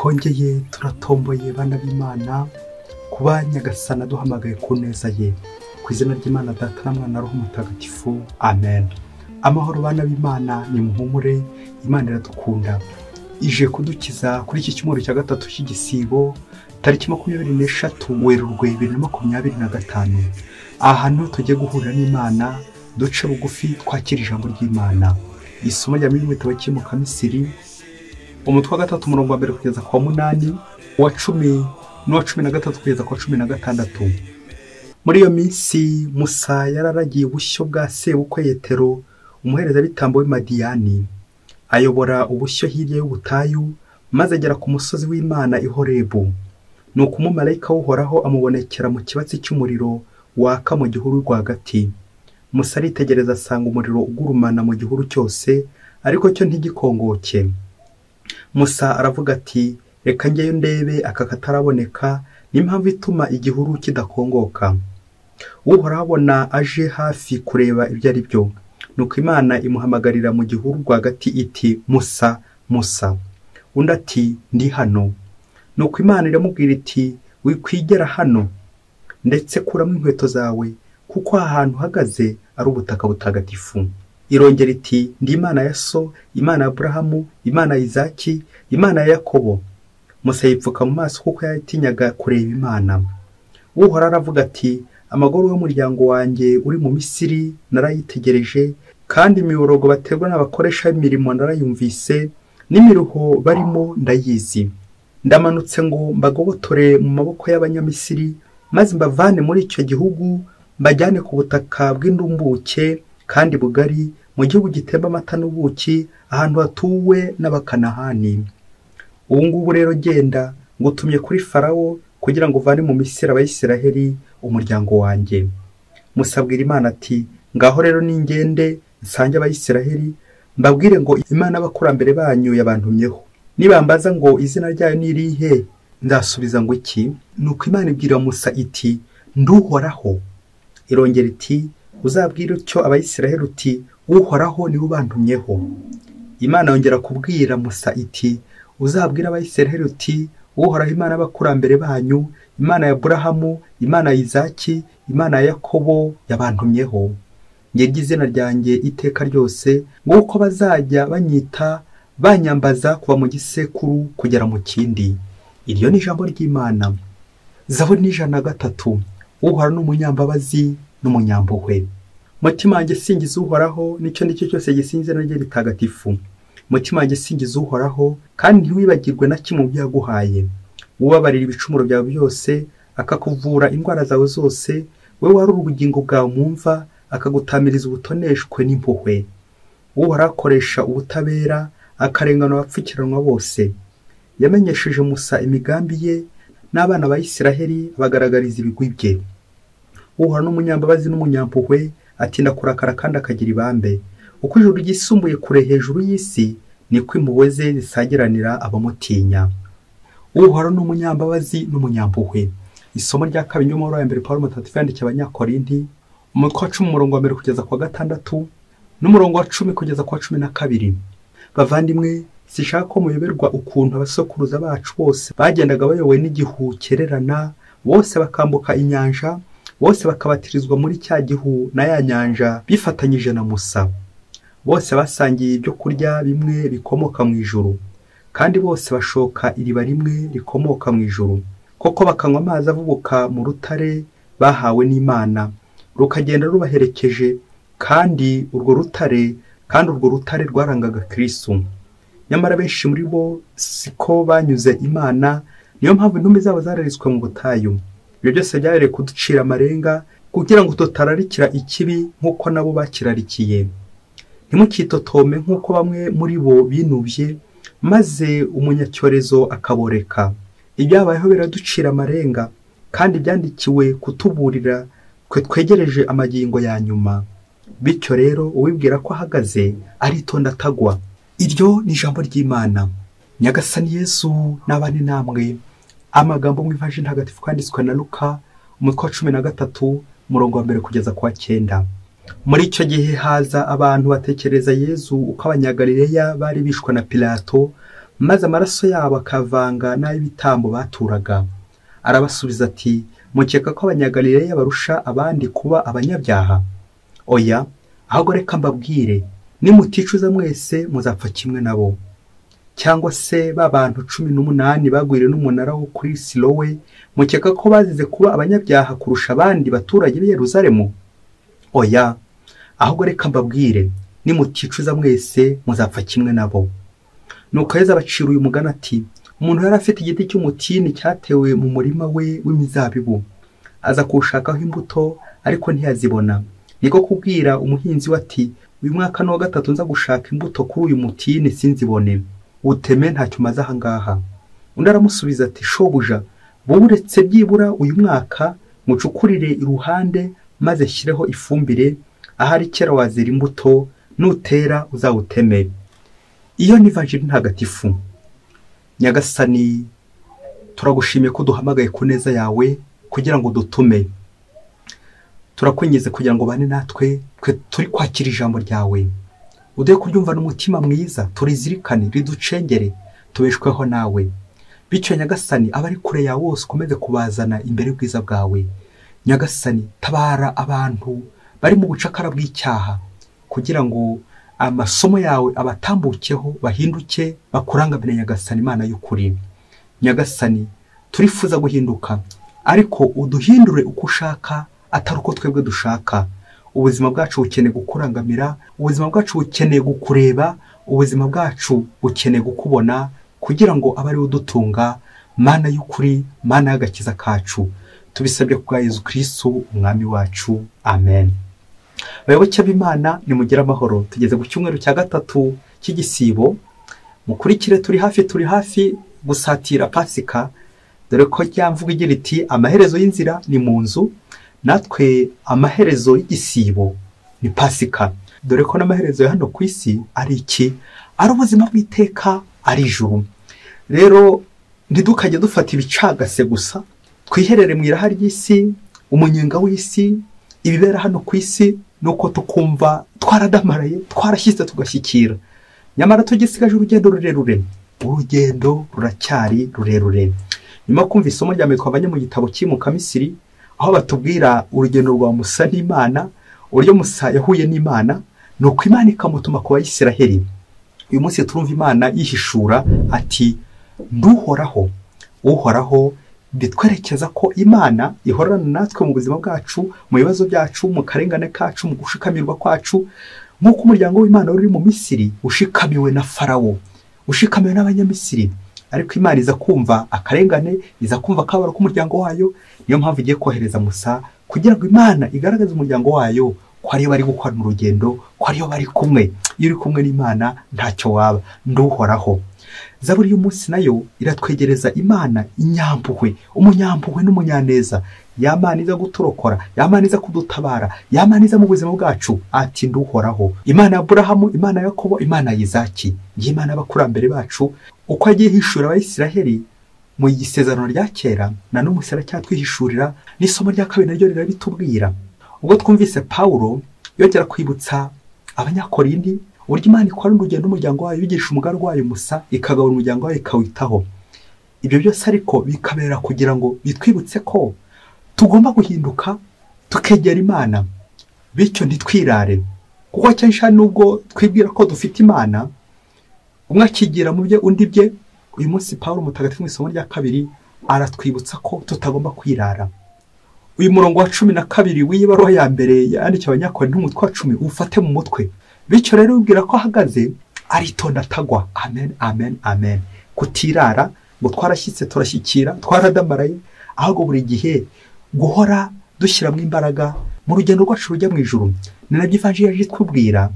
Twongeye turatomboye bana b'Imana kuba Nyagasana duhamagaye ku neza ye. Ku izina ry'Imana Data na Mwana Roho Mutagatifu, amen. Amahoro bana b'Imana, ni muhumure, Imana iradukunda. Ije kudukiza kuri iki cyumweru cya gatatu cy'igisibo, tariki 23 Werurwe 2025. Aha niho tugiye guhurira n'Imana, duce bugufi twakira ijambo ry'Imana. Isomo rya mu gitabo cy'Imukamisiri, umutwe wa 3 umurongo wa 1 kugeza kwa 8, uwa 10 n'uwa 13 kugeza kwa 16. Muri iyo minsi Musa yararagiye ubushyo bwa sebukwe Yetero, umuherezabitambo w'i Madiyani, ayobora ubushyo hirya y'ubutayu, maze agera ku musozi w'Imana i Horebu. Nuko umumarayika w'Uhoraho amubonekera mu kibatsi cy'umuriro waka mu gihuru rwagati. Musa aritegereza asanga umuriro ugurumana mu gihuru cyose, ariko cyo ntigikongoke. Musa aravuga ati, reka njyeyo ndebe aka kataraboneka, n'impamvu ituma igihuru kidakongoka. Uhoraho abona aje hafi kureba ibyo ari byo. Nuko Imana imuhamagarira mu gihuru rwagati iti, Musa, Musa. Undi ati, ndi hano. Nuko Imana iramubwira iti, wikwigera hano, ndetse kuramo inkweto zawe, kuko aha hantu uhagaze ari ubutaka butagatifu. Irongera iti, ndi Imana ya so, Imana ya Aburahamu, Imana ya Izaki, Imana ya Yakobo. Musa yipfuka mu maso kuko yatinyaga kureba Imana. Uhoraho aravuga ati, amagorwa y'umuryango wanjye uri mu Misiri narayitegereje, kandi imiborogo baterwa n'abakoresha b'imirimo narayumvise, n'imiruho barimo ndayizi. Ndamanutse ngo mbagobotore mu maboko y'Abanyamisiri, maze mbavane muri icyo gihugu, mbajyane ku butaka bw'indumbuke kandi bugari, mu gihugu gitemba amata n'ubuki, ahantu hatuwe n'Abakanahani. Ubu ngubu rero genda, ngutumye kuri Farawo kugira ngo uvane mu Misiri Abayisiraheli umuryango wanjye. Musa abwira Imana ati, ngaho rero ningende nsange Abayisiraheli, mbabwire ngo Imana y'abakurambere banyu yabantumyeho. Nibambaza ngo izina ryayo ni irihe, nzasubiza ngo iki? Nuko Imana ibwira Musa iti, nduhoraho. Irongera iti, uzabwire utyo Abayisiraheli uti, Uhoraho niwe ubantumyeho. Imana yongera kubwira Musa iti, uzabwire Abayisiraheli uti, Uhoraho Imana y'abakurambere banyu, Imana ya Aburahamu, Imana ya Izaki, Imana ya Yakobo yabantumyeho. Ngiryo izina ryanjye iteka ryose, nguko bazajya banyita banyambaza kuva mu gisekuru kugera mu kindi. Iryo ni ijambo ry'Imana. Zaburi ni 103. Uhoraho ni umunyambabazi n'umunyampuhwe. Mutima wanjye singiza Uhoraho, nicyo nicyo cyose gisingiza izina rye ritagatifu. Mutima wanjye singiza Uhoraho, kandi ntiwibagirwe na kimwe mu byo yaguhaye. Ubabarira ibicumuro byawe byose, akakuvura indwara zawe zose, we warura ubugingo bwawe mu mva, akagutamiriza ubutoneshwe n'impuhwe. Uhoraho akoresha ubutabera, akarenganura abapfukiranwa bose. Yamenyesheje Musa imigambi ye, n'abana ba Isiraheli abagaragariza ibigwi bye. Uhoraho n'umunyambabazi n'umunyampuhwe, atinda kurakara kandi akagira ibambe. Uko ijuru ryisumbuye kure hejuru y'isi, niko impuhwe ze zisagiranira abamutinya. Uhoraho n'umunyambabazi n'umunyampuhwe. Isomo rya kabiri ryo mu wa mbere Pawulo Mutagatifu yandikiye Abanyakorinti, umutwe wa 10 umurongo wa 1 kugeza kwa 6 n'umurongo wa 10 kugeza kwa 12. Bavandimwe, sinshaka ko muyoberwa ukuntu abasokuruza bacu bose bagendaga bayobowe n'igihu cyererana, bose bakambuka inyanja, bose bakabatirizwa muri cya gihu na ya nyanja bifatanyije na Musa. Bose basangiye ibyo kurya bimwe bikomoka mu ijuru, kandi bose bashoka iriba rimwe rikomoka mu ijuru, koko bakanywa amazi avubuka mu rutare bahawe n'Imana, rukagenda rubaherekeje, kandi urwo rutare rwarangaga Kristo. Nyamara benshi muri bo siko banyuze Imana, niyo mpamvu intumbi zabo zararitswe mu butayu. Ibyo byose byabereye kuducira amarenga, kugira ngo tutararikira ikibi nk'uko nabo bakirarikiye. Ntimukitotome nk'uko bamwe muri bo binubye, maze umunyacyorezo akaboreka. Ibyabayeho biraducira amarenga, kandi byandikiwe kutuburira twe twegereje amagingo ya nyuma. Bityo rero uwibwira ko ahagaze aritonda atagwa. Iryo ni ijambo ry'Imana. Nyagasani Yesu n'abane namwe. Amagambo mu Ivanjiri Ntagatifu yanditswe na Luka, umutwe wa 13 umurongo wa 1 kugeza kwa 9. Muri icyo gihe haza abantu batekereza Yezu uko Abanyagalileya bari bishwe na Pilato, maze amaraso yabo akavanga n'ay'ibitambo baturaga. Arabasubiza ati: mukeka ko Abanyagalileya barusha abandi kuba abanyabyaha? Oya, ahubwo reka mbabwire, nimuticuza mwese muzapfa kimwe nabo. Cyangwa se ba bantu 18 bagwiriwe n'umunara wo kuri Silowe, mukeka ko bazize kuba abanyabyaha kurusha abandi baturage b'i Yerusalemu? Oya, ahubwo reka mbabwire, nimuticuza mwese muzapfa kimwe nabo. Nuko Yezu abacira uyu mugani ati: umuntu yari afite igiti cy'umutini cyatewe mu murima we w'imizabibu, aza kuwushakaho imbuto ariko ntiyazibona. Niko kubwira umuhinzi we ati: uyu mwaka ni uwa gatatu nza gushaka imbuto kuri uyu mutini sinzibone, uteme ntacyo umaze aha ngaha. Undi aramusubiza ati: shobuja, buretse byibura uyu mwaka mucukurire iruhande maze shyireho ifumbire, ahari kera wazera imbuto, nutera uzawuteme. Iyo ni Ivanjiri ntagatifu. Nyagasani, turagushimiye ko duhamagaye ku neza yawe kugira ngo dutume. Turakwinginze kugira ngo bane natwe, twe turi kwakira ijambo ryawe. Uduhe kuryumva n'umutima mwiza, turizirikane, riducengere, tubeshweho nawe. Bityo Nyagasani, abari kure yawe bose ukomeze kubazana imbere y'ubwiza bwawe. Nyagasani, tabara abantu bari mu bucakara bw'icyaha, kugira ngo amasomo yawe abatambukeho bahinduke bakurangamire Nyagasani Imana y'ukuri. Nyagasani, turifuza guhinduka, ariko uduhindure uko ushaka, atari uko twebwe dushaka. Ubuzima bwacu bukeneye gukurangamira, ubuzima bwacu bukeneye gukureba, ubuzima bwacu bukeneye gukubona, kugira ngo abe ari udutunga, Mana y'ukuri, Mana y'agakiza kacu. Tubisabye kubwa Yezu Kristu umwami wacu. Amen. Bayoboke b'Imana, nimugire amahoro. Tugeze ku cyumweru cya gatatu cy'igisibo. Mukurikire, turi hafi gusatira Pasika, dore ko ryamvuga igira iti: amaherezo y'inzira ni mu nzu. Natwe amaherezo y'igisibo ni Pasika, dore ko n'amaherezo ya hano ku isi ari iki? Ari ubuzima bw'iteka, ari ijuru. Rero ntidukajye dufata ibicagase gusa, twiherere mu iraha ry'isi, umunyenga w'isi, ibibera hano ku isi, nuko tukumva twaradamaraye, twarashyitse tugashyikira. Nyamara tugisigaje urugendo rurerure, urugendo ruracyari rurerure. Nyuma kumva isomo rya mbere twavanye mu gitabo cy'Imukamisiri, aho batubwira urugendo rwa Musa n'Imana, uburyo Musa yahuye n'Imana, nuko Imana ikamutuma ku Bayisiraheli. Uyu munsi turumva Imana yihishura ati: nduhoraho. Uhoraho bitwerekeza ko Imana ihorana natwe mu buzima bwacu, mu bibazo byacu, mu karengane kacu, mu gushikamirwa kwacu, nk'uko umuryango w'Imana uri mu Misiri ushikamiwe na Farawo, ushikamiwe n'Abanyamisiri. Ariko Imana iza kumva akarengane, iza kumva akababaro k'umuryango wayo. Niyo mpamvu igiye kohereza Musa kugira ngo Imana igaragaze umuryango wayo ko ariyo bari gukora mu rugendo, ko ariyo bari kumwe. Iyo uri kumwe n'Imana ntacyo waba. Nduhoraho. Zaburi y'umunsi nayo iratwegereza Imana inyampuhwe, umunyampuhwe n'umunyaneza. Ya Mana iza guturokora, ya Mana iza kudutabara, ya Mana iza mu buzima bwacu. Ati: nduhoraho, Imana ya Aburahamu, Imana ya Yakobo, Imana ya Izaki, Imana y'abakurambere bacu. Uko yagiye ihishura Abayisiraheli mu isezerano rya kera, na n'umunsi aracyatwihishurira. N'isomo rya kabiri naryo rirabitubwira. Ubwo twumvise Pawulo yongera kwibutsa Abanyakorindi uburyo Imana ikora urugendo n'umuryango wayo, yigisha umugaru wayo Musa, ikagabura umuryango wayo, ikawitaho. Ibyo byose ariko bikabera kugira ngo bitwibutse ko tugomba guhinduka tukegera Imana, bityo ntitwirare. Kuko akenshi nubwo twibwira ko dufite Imana, umwe akigira mu bye undi bye. Uyu munsi Pawulo mutagatifu mu isomo rya kabiri aratwibutsa ko tutagomba kwirara. Uyu murongo wa 12 w'ibaruwa ya mbere yandikiwe Abanyakorinto umutwe wa 10 ufate mu mutwe. Bityo rero ubwira ko ahagaze aritonda atagwa. Amen, amen, amen. Kutirara ngo twarashyitse turashyikira, twaradamaraye, ahubwo buri gihe guhora dushyiramo imbaraga mu rugendo rwacu rujya mu ijuru. Ni nabyo Ivanjiri yaje itubwira,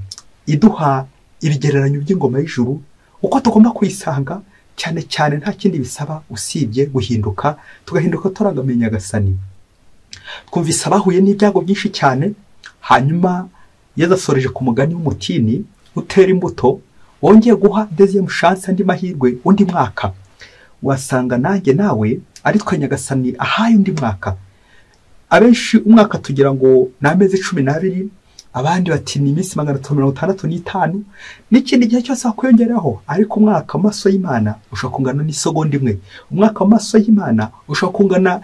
iduha ibigereranyo by'ingoma y'ijuru, uko tugomba kuyisanga, cyane cyane nta kindi bisaba usibye guhinduka, tugahinduka turangamiye Nyagasani. Twumvise abahuye n'ibyago byinshi cyane, hanyuma Yezu asoreje ku mugani w'umutini utera imbuto, wongeye guha deuxième chance, andi mahirwe, undi mwaka. Wasanga nanjye nawe ari twe Nyagasani ahaye undi mwaka. Abenshi umwaka tugira ngo ni amezi 12, Abandi bati ni iminsi 365 n'ikindi gihe cyose wakwiyongeraho, ariko umwaka mu maso y'Imana ushobora kungana n'isegonda imwe. Umwaka mu maso y'Imana ushobora kungana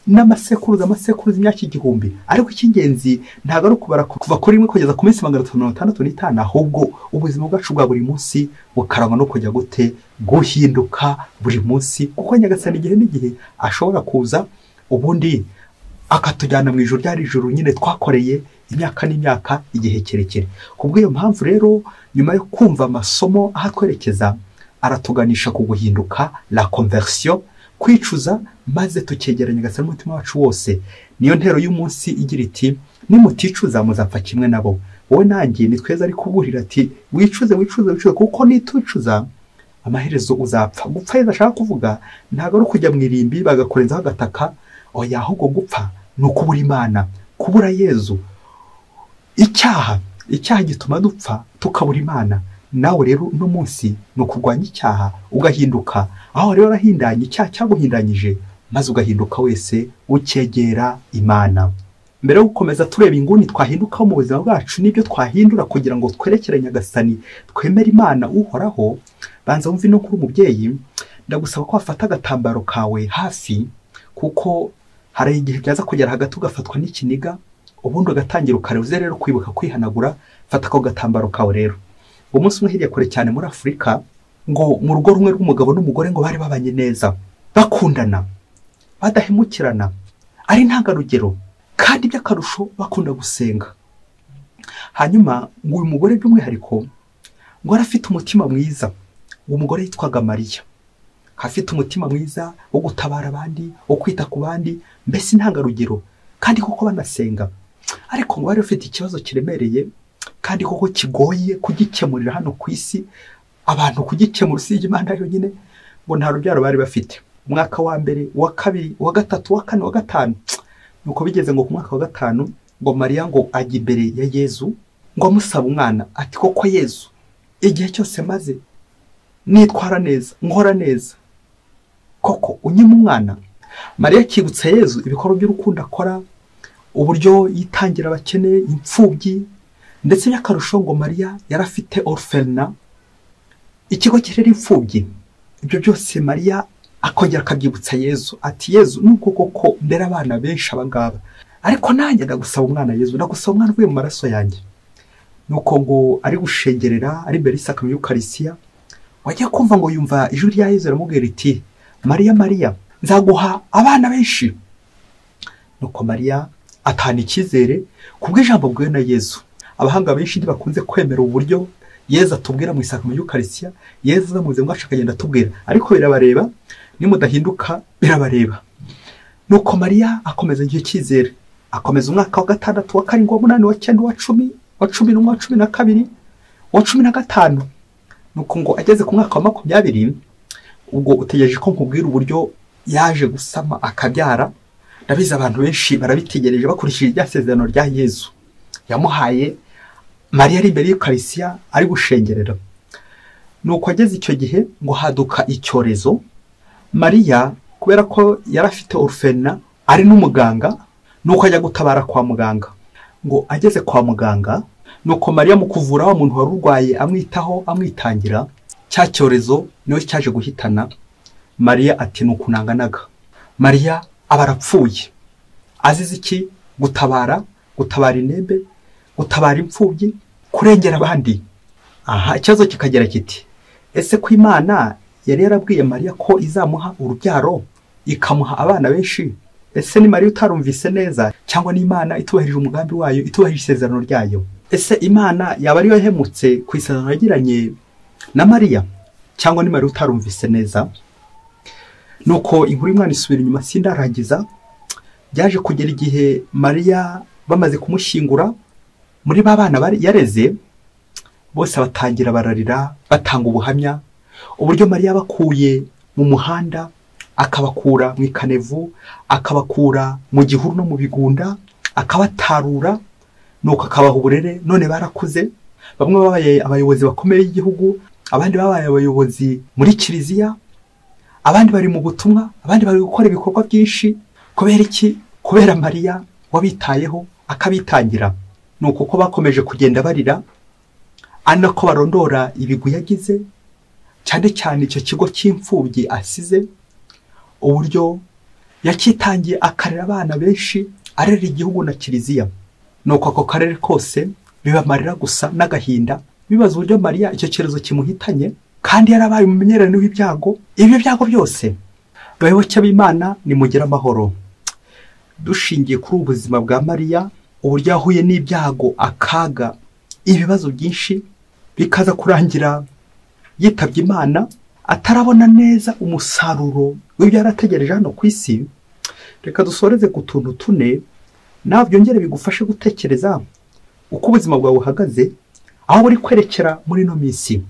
n'amasekuruza amasekuruza imyaka 1000. Ariko icy'ingenzi ntabwo ari ukubara kuva kuri rimwe kugeza ku minsi 365, ahubwo ubuzima bwacu bwa buri munsi bukarangwa no kujya gute guhinduka buri munsi, kuko Nyagasani igihe n'igihe ashobora kuza ubundi akatujyana mu ijuru ryari ijuru nyine twakoreye imyaka n'imyaka igihe kirekire. Kubw'iyo mpamvu rero nyuma yo kumva amasomo ahatwerekeza, aratuganisha ku guhinduka, la conversion, kwicuza, maze tukegeranya Nyagasani umutima wacu wose. Niyo ntero y'umunsi igira iti nimuticuza muzapfa kimwe nabo. Wowe nanjye ni tweza ari kuburira ati wicuze wicuze wicuze, kuko nitucuza amaherezo uzapfa. Gupfa Yezu ashaka kuvuga ntabwo ari ukujya mu irimbi bagakorenzaho agataka, oya, ahubwo gupfa ni ukubura Imana, kubura Yezu. Icyaha gituma dupfa tukabura Imana. Nawe rero uno munsi ni ukurwanya icyaha ugahinduka, aho rero warahindanye icyaha cyaguhindanyije, maze ugahinduka wese ukegera Imana. Mbere yo gukomeza tureba inguni twahindukaho mu buzima bwacu n'ibyo twahindura kugira ngo twerekere Nyagasani, twemere Imana uhoraho, banza wumve no kuri umubyeyi. Ndagusaba ko wafata agatambaro kawe hafi, kuko hari igihe byaza kugera hagati ugafatwa n'ikiniga, ubundi ugatangira ukareba. Uze rero kwibuka kwihanagura, fata ako gatambaro kawe rero. Umunsi umwe hirya kure cyane muri Afurika, ngo mu rugo rumwe rw'umugabo n'umugore ngo bari babanye neza, bakundana, badahemukirana, ari intangarugero, kandi by'akarusho bakunda gusenga. Hanyuma ngo uyu mugore by'umwihariko ngo arafite umutima mwiza. Uwo mugore yitwaga Mariya, afite umutima mwiza wo gutabara abandi, wo kwita ku bandi, mbese intangarugero, kandi koko banasenga. Ariko ngo bari bafite ikibazo kiremereye kandi koko kigoye kugikemurira hano ku isi, abantu kugikemura usibye Imana yonyine, ngo nta rubyaro bari bafite. Umwaka wa mbere, wa kabiri, wa gatatu, wa kane, wa gatanu. Nuko bigeze ngo ku mwaka wa gatanu, ngo Mariya ngo ajya imbere ya Yezu ngo amusaba umwana, ati koko Yezu, igihe cyose maze nitwara neza, nkora neza, koko unyima umwana? Mariya akibutsa Yezu ibikorwa by'urukundo akora, uburyo yitangira abakene, imfubyi, ndetse by'akarusho ngo Mariya yari afite orphelinat, ikigo kirera imfubyi. Ibyo byose Mariya akongera akabyibutsa Yezu, ati Yezu, nubwo koko ndera abana benshi abangaba, ariko nanjye ndagusaba umwana Yezu, ndagusaba umwana uvuye mu maraso yanjye. Nuko ngo ari gushengerera ari imbere y'isakramenti y'Ukarisiya, wajya kumva ngo yumva ijwi rya Yezu riramubwira riti Mariya, Mariya, nzaguha abana benshi. Nuko Mariya atahana icyizere kubw'ijambo bwiwe na Yezu. Abahanga benshi ntibakunze kwemera uburyo Yezu atubwira mu isakramenti y'Ukarisiya, Yezu aza mu buzima bwacu akagenda atubwira, ariko birabareba, nimudahinduka birabareba. Nuko Mariya akomeza igihe cyizere, akomeza umwaka wa gatandatu, wa karindwi, wa munani, wa cyenda, wa 10, wa 11, wa 12, wa 15. Nuko ngo ageze ku mwaka wa 20, ubwo utegereje ko nkubwira uburyo yaje gusama akabyara. Ndabizi abantu benshi barabitegereje bakurikije irya sezerano rya Yezu yamuhaye Mariya ari imbere y'Ukarisiya ari gushengerera. Nuko ageze icyo gihe ngo haduka icyorezo. Mariya kubera ko yari afite orphelinat ari n'umuganga, nuko ajya gutabara kwa muganga. Ngo ageze kwa muganga, nuko Mariya mu kuvura wa muntu wari urwaye amwitaho amwitangira, cya cyorezo niwe cyaje guhitana Mariya. Ati nuko nanganaga. Mariya aba arapfuye azize iki? Gutabara, gutabara inebe, gutabara imfubyi, kurengera abandi. Aha ikibazo kikagera kiti ese ko Imana yari yarabwiye Mariya ko izamuha urubyaro ikamuha abana benshi, ese ni Mariya utarumvise neza, cyangwa ni Imana itubahirije umugambi wayo, itubahirije isezerano ryayo? Ese Imana yaba ariyo yahemutse ku isezerano yagiranye na Mariya, cyangwa ni Mariya utarumvise neza? Nuko inkuru y'Imana isubira inyuma, sindarangiza. Byaje kugera igihe Mariya bamaze kumushyingura, muri ba bana bari yareze bose batangira bararira, batanga ubuhamya uburyo Mariya bakuye mu muhanda, akabakura mu ikanevu, akabakura mu gihuru no mu bigunda, akabatarura, nuko akabaha uburere. None barakuze, bamwe babaye abayobozi bakomeye y'igihugu, abandi babaye abayobozi muri kiliziya, abandi bari mu butumwa, abandi bari gukora ibikorwa byinshi. Kubera iki? Kubera Mariya wabitayeho akabitangira. Ni uko ko bakomeje kugenda barira, ari nako barondora ibigwi yagize, cyane cyane icyo kigo cy'imfubyi asize, uburyo yakitangiye akarera abana benshi, arera igihugu na kiliziya. Nuko ako karere kose bibamarira gusa n'agahinda, bibaza uburyo Mariya icyo cyorezo kimuhitanye kandi yarabaye umumenyerano w'ibyago. Ibyo byago byose, bayoboke b'Imana, nimugire amahoro. Dushingiye kuri ubu buzima bwa Mariya, uburyo yahuye n'ibyago, akaga, ibibazo byinshi, bikaza kurangira yitabye Imana atarabona neza umusaruro w'ibyo yarategereje hano ku isi. Reka dusoreze ku tuntu tune nawe byongere bigufashe gutekereza uko ubuzima bwawe buhagaze, aho buri kwerekera muri ino minsi.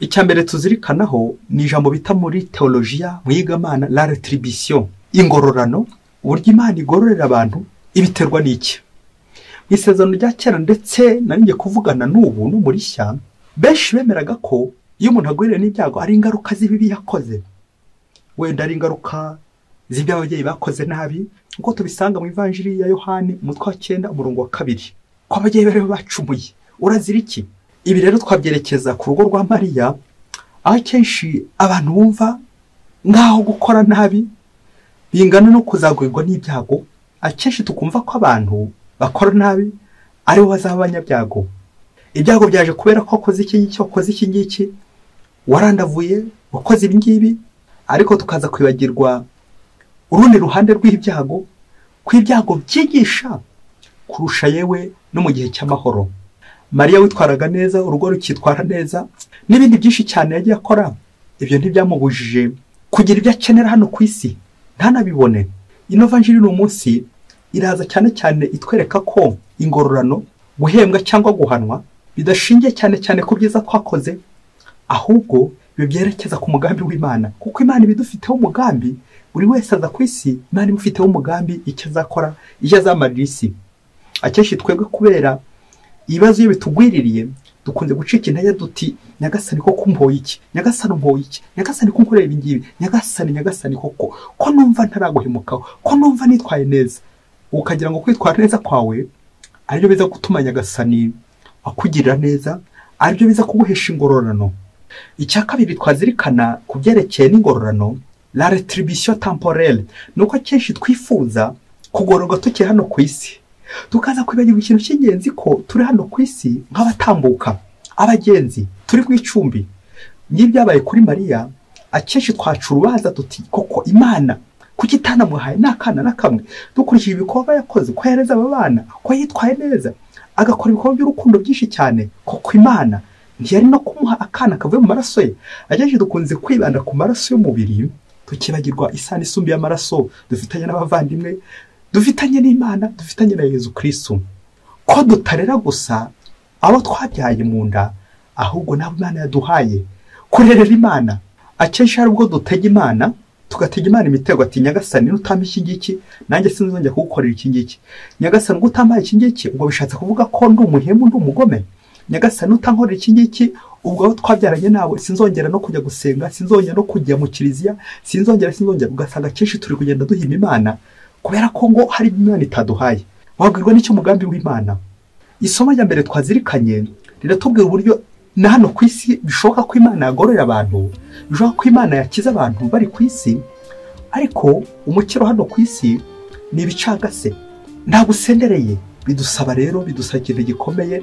Icya mbere tuzirikanaho ni ijambo bita muri teolojiya mu iyigamana la retribution, ingororano, uburyo Imana igororera abantu ibiterwa n'iki. Mu isezerano rya kera ndetse nari ngiye kuvugana n'ubu no muri shya, benshi bemeraga ko iyo umuntu agwiriwe n'ibyago ari ingaruka z'ibibi yakoze, wenda ari ingaruka z'ibyo ababyeyi bakoze nabi, nkuko tubisanga mu Ivanjiri ya Yohani umutwe wa 9 umurongo wa 2, ko ababyeyi bari bacumuye. Urazira iki? Ibi rero twabyerekeza ku rugo rwa Mariya, aho kenshi abantu bumva nk'aho gukora nabi bingana no kuzagwirwa n'ibyago. Akenshi tukumva ko abantu bakora nabi aribo bazaba abanyabyago. Ibyago byaje kubera ko wakoze iki ngiki, wakoze iki ngiki, warandavuye, wakoze ibi ngibi, ariko tukaza kwibagirwa urundi ruhande rw'ibyago, ko ibyago byigisha kurusha yewe no mu gihe cy'amahoro. Mariya witwaraga neza, urugo rukitwara neza, n'ibindi byinshi cyane yagiye akora, ibyo ntibyamubujije kugira ibyo akenera hano ku isi ntanabibone. Ino vanjiri ni umunsi iraza cyane cyane itwereka ko ingororano, guhembwa cyangwa guhanwa, bidashingiye cyane cyane ku byiza twakoze, ahubwo bibyerekeza ku mugambi w'Imana, kuko Imana ibidufiteho umugambi. Buri wese aza ku isi Imana imufiteho umugambi, icyo azakora, icyo azamarira isi. Akenshi twebwe kubera ibibazo iyo bitugwiririye dukunze gucika intege duti Nyagasani koko umpoye iki, Nyagasani umpoye iki, Nyagasani ko unkorera ibi ngibi, Nyagasani, Nyagasani koko ko numva ntaraguhemukaho, ko numva nitwaye neza. Ukagira ngo kwitwara neza kwawe aribyo biza gutuma Nyagasani akugirira neza, aribyo biza kuguhesha ingororano. Icya kabiri twazirikana ku byerekeye n'ingororano, la retribution temporelle, nuko akenshi twifuza kugororwa tukiri hano ku isi, tukaza kwibagirwa ikintu cy'ingenzi ko turi hano ku isi nk'abatambuka, abagenzi, turi mu icumbi. N'ibyabaye kuri Mariya, akenshi twaca urubanza tuti koko Imana kuki itanamuhaye n'akana na kamwe, dukurikije ibikorwa yakoze, ko yareze aba bana, ko yitwaye neza, agakora ibikorwa by'urukundo byinshi cyane, koko Imana ntiyari no kumuha akana kavuye mu maraso ye. Akenshi dukunze kwibanda ku maraso y'umubiri, tukibagirwa isano isumba y'amaraso dufitanye n'abavandimwe, dufitanye n'Imana, dufitanye na Yezu Kristo. Ko dutarera gusa abo twabyaye mu nda, ahubwo nabo Imana yaduhaye kurerera Imana. Akenshi hari ubwo dutega Imana, tugatega Imana imitego ati Nyagasani nutampa iki ngiki nanjye sinzongera kugukorera iki ngiki, Nyagasani ubwo utampaye iki ngiki ubwo bishatse kuvuga ko ndi umuhemu, ndi umugome, Nyagasani utankorera iki ngiki ubwo abo twabyaranye nawe sinzongera no kujya gusenga, sinzongera no kujya mu kiliziya, sinzongera. Ugasanga akenshi turi kugenda duhima Imana kubera ko ngo hari Imana itaduhaye. Wabwirwa n'icyo umugambi w'Imana. Isomo rya mbere twazirikanye riratubwira uburyo na hano ku isi bishoboka ko Imana yagororera abantu, bishoboka ko Imana yakiza abantu bari ku isi, ariko umukiro hano ku isi ni ibicagase, ntabwo usendereye. Bidusaba rero, bidusaba ikintu gikomeye,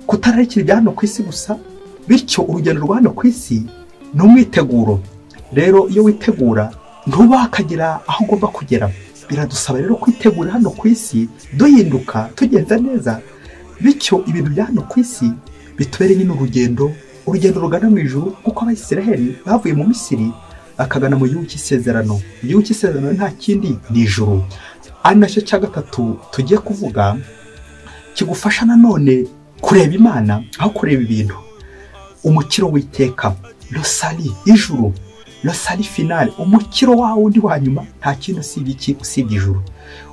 kutararikira ibya hano ku isi gusa. Bityo urugendo rwa hano ku isi ni umwiteguro. Rero iyo witegura ntuba wakagira aho ugomba kugera. Biradusaba rero kwitegura hano ku isi, duhinduka, tugenza neza, bityo ibintu bya hano ku isi bitubere nyine urugendo, urugendo rugana mu ijuru, kuko Abayisiraheli bavuye mu Misiri bakagana mu gihugu cy'isezerano. Igihugu cy'isezerano nta kindi ni ijuru. Ari nacyo cya gatatu tugiye kuvuga, kigufasha nanone kureba Imana aho kureba ibintu. Umukiro w'iteka, rosali ijuru, rosali finale, umukiro wawe undi wa nyuma, nta kintu usibye iki, usibye ijuru.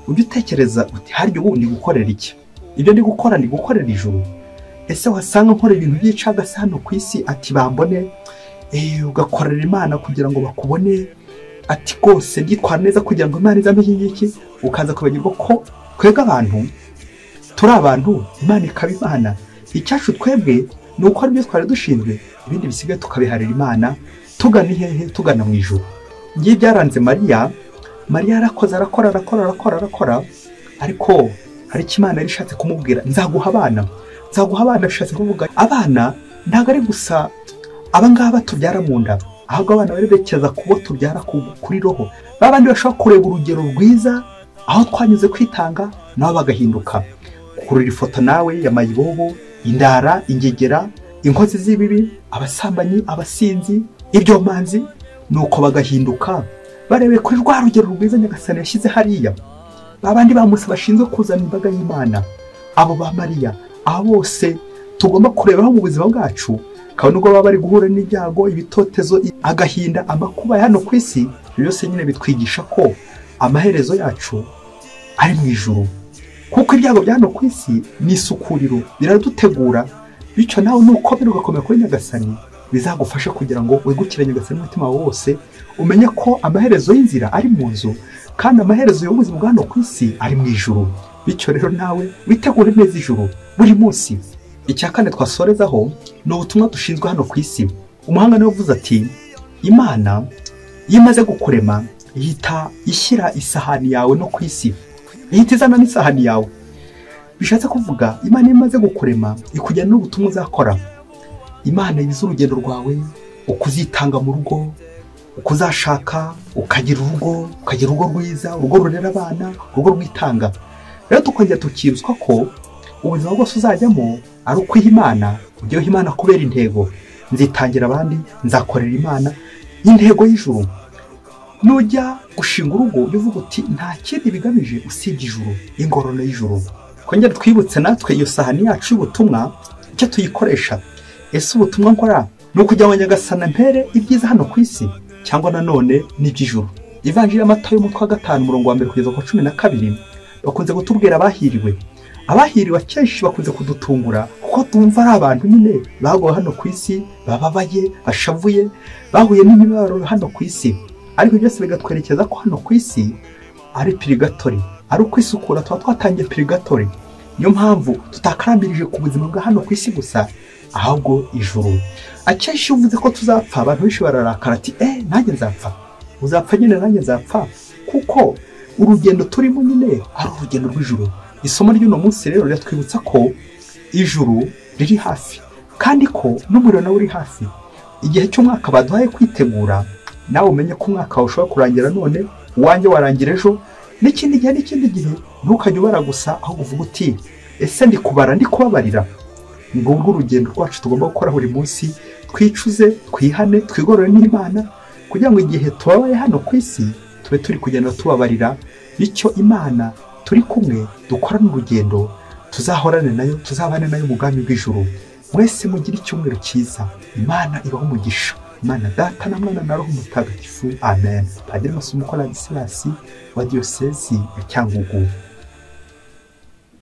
Ujye utekereza uti harya ubu ndi gukorera iki? Ibyo ndi gukora ndi gukorera ijuru. Ese wasanga nkora ibintu by'icagase hano ku isi, ati bambone, ugakorera Imana kugira ngo bakubone, ati rwose nditwara neza kugira ngo Imana izampe iki ngiki, ukaza kwibagirwa ko twebwe abantu Turi abantu, Imana ikaba Imana. Icyacu twebwe ni uko ari byo twari dushinzwe, ibindi bisigaye tukabiharira Imana, tugana ihehe? Tugana mu ijuru. Ngiye byaranze Mariya. Mariya yarakoze, arakora, arakora, arakora, arakora, ariko hari icyo Imana yari ishatse kumubwira: nzaguha abana, nzaguha abana. Bishatse kuvuga abana ntabwo ari gusa abangaba tubyara mu nda, ahubwo abana barerekeza kubo tubyara kuri roho, babandi bashobora kureba urugero rwiza aho twanyuze kwitanga, nabo bagahinduka. Kurura ifoto nawe ya mayibobo, indara, ingegera, inkozi z'ibibi, abasambanyi, abasinzi, ibyomanzi, nuko bagahinduka barebe kuri rwa rugero rwiza Nyagasani yashyize hariya. Babandi ba Musa bashinzwe kuzana imbaga y'Imana, abo ba Mariya, abo bose tugomba kurebaho mu buzima bwacu, kabone ubwo baba bari guhura n'ibyago, ibitotezo, agahinda, amakuba ya hano ku isi, byose nyine bitwigisha ko amaherezo yacu ari mu ijuru. Kuko ibyago bya hano ku isi ni isukuriro, biradutegura. Bityo nawe nukomera ugakomera kuri Nyagasani, bizagufasha kugira ngo wegukire Nyagasani n'umutima wawe wose, umenye ko amaherezo y'inzira ari mu nzu, kandi amaherezo y'ubuzima bwa hano ku isi ari mu ijuru. Bityo rero nawe witegure neza ijuru buri munsi. Icya kane twasorezaho ni ubutumwa dushinzwe hano ku isi. Umuhanga niwe uvuze ati: Imana iyo imaze gukurema ihita ishyira isahani yawe no ku isi, ihita izana n'isahani yawe. Bishatse kuvuga Imana iyo imaze gukurema ikujyana n'ubutumwa uzakora. Imana ibiza urugendo rwawe, uko uzitanga mu rugo, uko uzashaka ukagira urugo, ukagira urugo rwiza, urugo rurera abana, urugo rwitanga. Rero tukongera tukibutswa ko ubuzima bwose uzajyamo ari ukwiha Imana, ujyeho Imana kubera intego: nzitangira abandi, nzakorera Imana, intego y'ijuru. Nujya gushinga urugo ujye uvuga uti nta kindi bigamije usibye ijuru, ingororano y'ijuru. Kongera twibutse natwe iyo sahani yacu y'ubutumwa icyo tuyikoresha. Ese ubutumwa nkora ni ukugira ngo Nyagasani ampere ibyiza hano ku isi, cyangwa nanone n'iby'ijuru? Ivanjiri ya Matayo umutwe wa 5 umurongo wa 1 kugeza ku 12 bakunze kutubwira abahiriwe. Abahiriwe akenshi bakunze kudutungura, kuko tumva ari abantu nyine bagowe hano ku isi, bababaye, bashavuye, bahuye n'imibabaro hano ku isi. Ariko byose bigatwerekeza ko hano ku isi ari purigatori, ari ukwisukura, tuba twatangiye purigatori. Niyo mpamvu tutakarambirije ku buzima bwa hano ku isi gusa, ahubwo ijuru. Akenshi iyo uvuze ko tuzapfa, abantu benshi bararakara ati nanjye nzapfa. Uzapfa nyine, nanjye nzapfa, kuko urugendo turimo nyine ari urugendo rw'ijuru. Isomo ry'uno munsi rero riratwibutsa ko ijuru riri hafi, kandi ko n'umuriro nawe uri hafi. Igihe cy'umwaka baduhaye kwitegura, nawe umenye ko umwaka wawe ushobora kurangira none, uwanjye warangira ejo, n'ikindi gihe n'ikindi gihe. Ntukajye ubara gusa, ahubwo uvuga uti ese ndi kubara, ndi kubabarira. Ngubwo urugendo rwacu tugomba gukora buri munsi, twicuze, twihane, twigorore n'Imana, kugira ngo igihe tubabaye hano ku isi tube turi kugenda tubabarira. Bityo Imana turi kumwe dukorane urugendo, tuzahorane nayo, tuzabane nayo mu bwami bw'ijuru. Mwese mugire icyumweru cyiza. Imana ibahe umugisha. Imana Data na Mwana na Roho Mutagatifu. Amen. Padiri Masumbuko Ladislas wa Diyosezi ya Cyangugu.